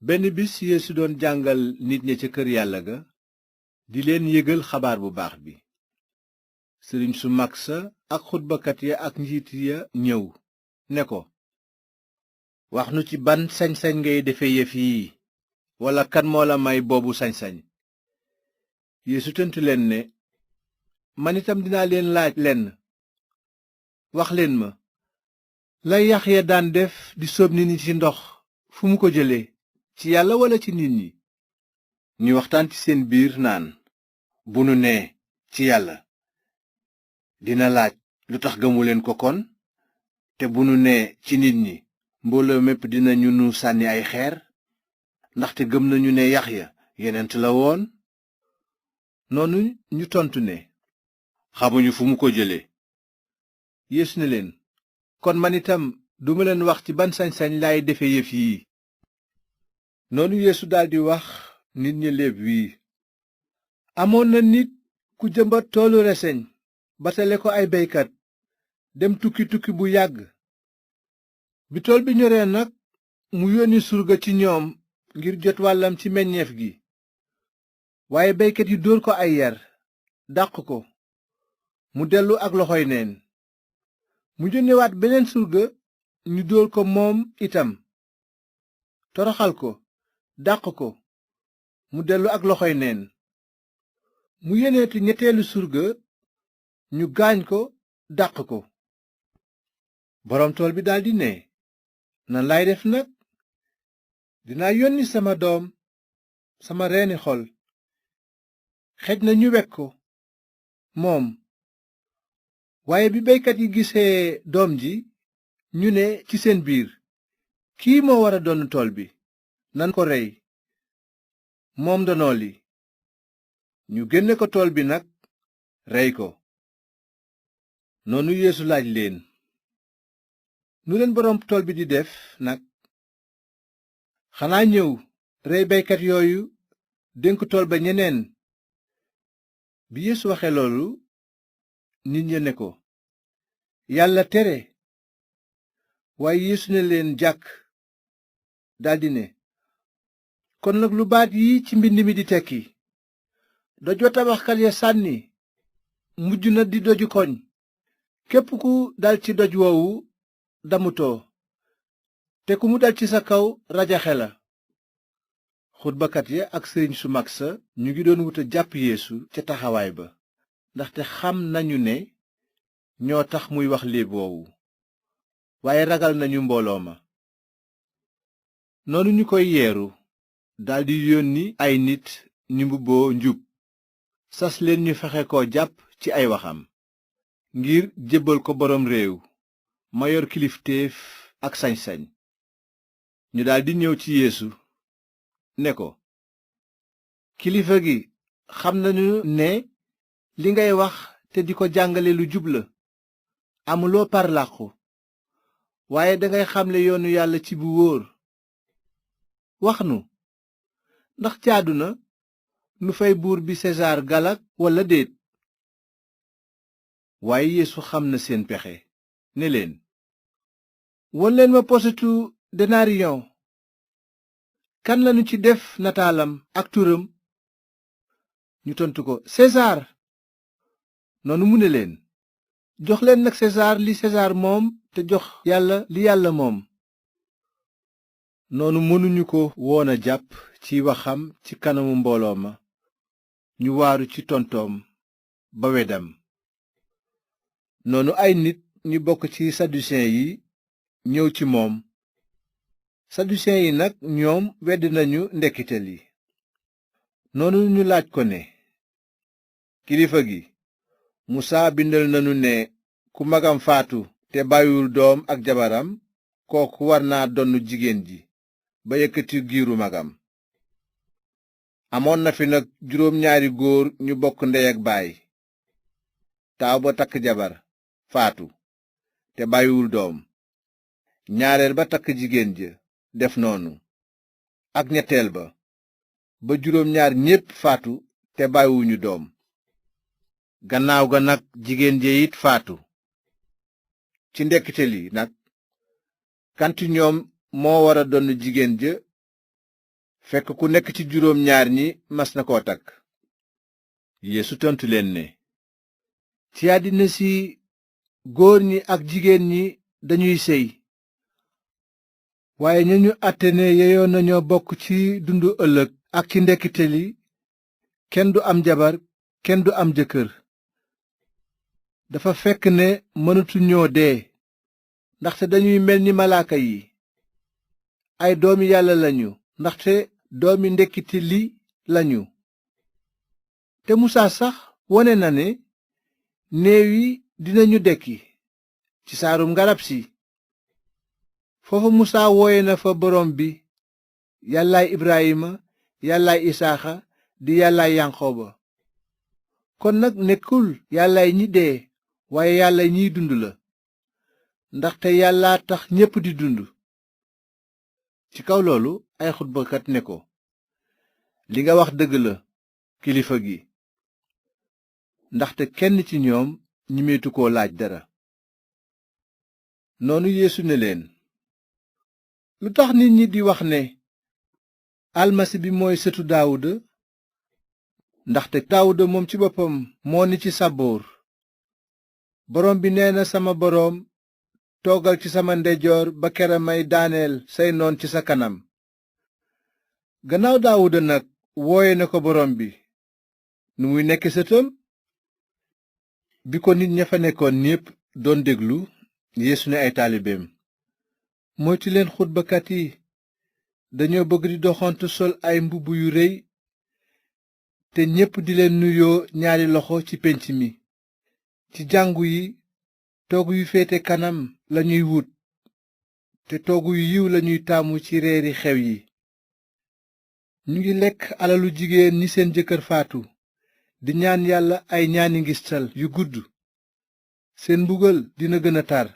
benn bis Yeesu doon jàngal nit ña ca kër yàlla ga di leen yëgal xabaar bu baax bi. sëriñ su mag sa ak xutbakat ya ak njiit ya ñëw ne ko, wax nu ci ban sañ-sañ ngay defe yëf yi, walla kan moo la may boobu sañ-sañ? Yeesu tontu leen ne, man itam dinaa leen laaj lenn. wax leen ma, la Yaxya daan def di sóob nit ñi ci ndox fu mu ko jële, ci yàlla walla ci nit ñi? ñu waxtaan ci seen biir naan, bu nu nee ci yàlla, dina laaj lu tax gëmuleen ko kon? te bu nu nee ci nit ñi, mbooloo mépp dinañu nu sànni ay xeer, ndaxte gëm nañu ne Yaxya yonent la woon. noonu ñu tontu ne, xamuñu fu mu ko jële. Yeesu ne leen, kon man itam duma leen wax ci ban sañ-sañ laay defe yëf yii. noonu Yeesu daldi wax nit ñi léeb wii. amoon na nit ku jëmbat toolu reseñ batale ko ay beykat dem tukki bu yàgg. bi tool bi ñoree nag mu yónni surga ci ñoom ngir jot wàllam ci meññeef gi. waaye beykat yi dóor ko ay yar dàq ko, mu dellu ak loxoy neen. mu yónnewaat beneen surga, ñu dóor ko moom itam, toroxal ko, dàq ko, mu dellu ak loxoy neen. mu yónneeti ñetteelu surga, ñu gaañ ko, dàq ko. boroom tool bi daldi ne, nan laay def nag? dinaa yónni sama doom, sama reeni xol. xej na ñu wek ko moom. waaye bi beykat yi gisee doom ji, ñu ne ci seen biir, kii moo wara donn tool bi, nan ko rey, moom ndono li. ñu génne ko tool bi nag, rey ko. noonu Yeesu laaj leen, nu leen boroom tool bi di def nag? xanaa ñëw rey beykat yooyu, dénk tool ba ñeneen? bi Yeesu waxe loolu, nit ña ne ko, yàlla tere. waaye Yeesu ne leen jàkk, daldi ne, kon nag lu baat yi ci mbind mi di tekki? doj wa tabaxkat ya sànni mujj na di doju koñ. képp ku dal ci doj woowu damutoo, te ku mu dal ci sa kaw rajaxe la. xutbakat ya ak sëriñ su mag sa ñu ngi doon wuta jàpp Yeesu ca taxawaay ba, ndaxte xam nañu ne ñoo tax muy wax léeb woowu, waaye ragal nañu mbooloo ma. noonu ñu koy yeeru, daldi yónni ay nit ñu mbubboo njub, sas leen ñu fexe ko jàpp ci ay waxam, ngir jébbal ko boroom réew ma yor kilifteef ak sañ-sañ. ñu daldi ñëw ci Yeesu ne ko, kilifa gi, xam nañu ne li ngay wax te di ko jàngale lu jub la, amuloo parlàqu, waaye dangay xamle yoonu yàlla ci bu wóor. wax nu, ndax jaadu na nu fay buur bi sesaar galak walla déet? waaye Yeesu xam na seen pexe, ne leen, won leen ma posetu denariyon. kan lanu ci def nataalam ak turam? ñu tontu ko, sesaar. noonu mu ne leen, jox leen nag sesaar li sesaar moom, te jox yàlla li yàlla moom. noonu mënuñu ko woon a jàpp ci waxam ci kanamu mbooloo ma, ñu waaru ci tontoom ba wedam. noonu ay nit ñu bokk ci saduseyen yi ñëw ci moom. saduseyen yi nag ñoom wedd nañu ndekkite li. noonu ñu laaj ko ne, kilifa gi, musaa bindal nanu ne ku magam faatu te bàyyiwul doom ak jabaram, kooku war naa donn jigéen ji ba yëkkati giiru magam. amoon na fi nag juróom ñaari góor ñu bokk ndey ak baay. taaw ba takk jabar faatu te bàyyiwul doom. ñaareel ba takk jigéen ja def noonu, ak ñetteel ba juróom ñaar ñépp faatu te bàyyiwuñu doom. gannaaw ga nag jigéen ja it faatu. ci ndekkite li nag, kan ci ñoom moo wara donn jigéen ja fekk ku nekk ci juróom ñaar ñi mas na koo takk. Yeesu tontu leen ne, ci àddina si góor ñi ak jigéen ñi dañuy séy, waaye ña ñu àtte ne yeyoo nañoo bokk ci dundu ëllëg ak ci ndekkite li kenn du am jabar kenn du am jëkkër. dafa fekk ne mënatuñoo dee, ndaxte dañuy mel ni malaaka yi. ay doomi yàlla lañu ndaxte doomi ndekkite li lañu. te musaa sax wone na ne néew yi dinañu dekki ci saarum ngarab si. foofa musaa wooye na fa borom bi yàllaay ibrahima yàllaay isaaxa di yàllaay yanqooba. kon nag nekkul yàllaay ñi dee waaye yàllaay ñiy dund la, ndaxte yàllaa tax ñépp di dund. ci kaw loolu ay xutbakat ne ko, li nga wax dëgg la kilifa gi. ndaxte kenn ci ñoom ñimeetu koo laaj dara. noonu Yeesu ne leen, lu tax nit ñi di wax ne almasi bi mooy sëtu Daawuda? ndaxte Daawuda moom ci boppam moo ni ci saboor, borom bi nee na sama boroom, toogal ci sama ndeyjoor ba kera may daaneel say noon ci sa kanam. gannaaw Daawuda nag wooye na ko borom bi, nu muy nekk sëtam? bi ko nit ña fa nekkoon ñépp doon déglu, Yeesu ne ay taalibeem, moytu leen xutbakat yi, dañoo bëgg di doxantu sol ay mbubb yu rëy te ñépp di leen nuyoo ñaari loxo ci pénc mi. ci jàngu yi toogu yu féete kanam lañuy wut, te toogu yu yiw lañuy taamu ci reeri xew yi. ñu ngi lekk alalu jigéen ñi seen jëkkër faatu, di ñaan yàlla ay ñaani ngistal yu gudd. seen mbugal dina gën a tar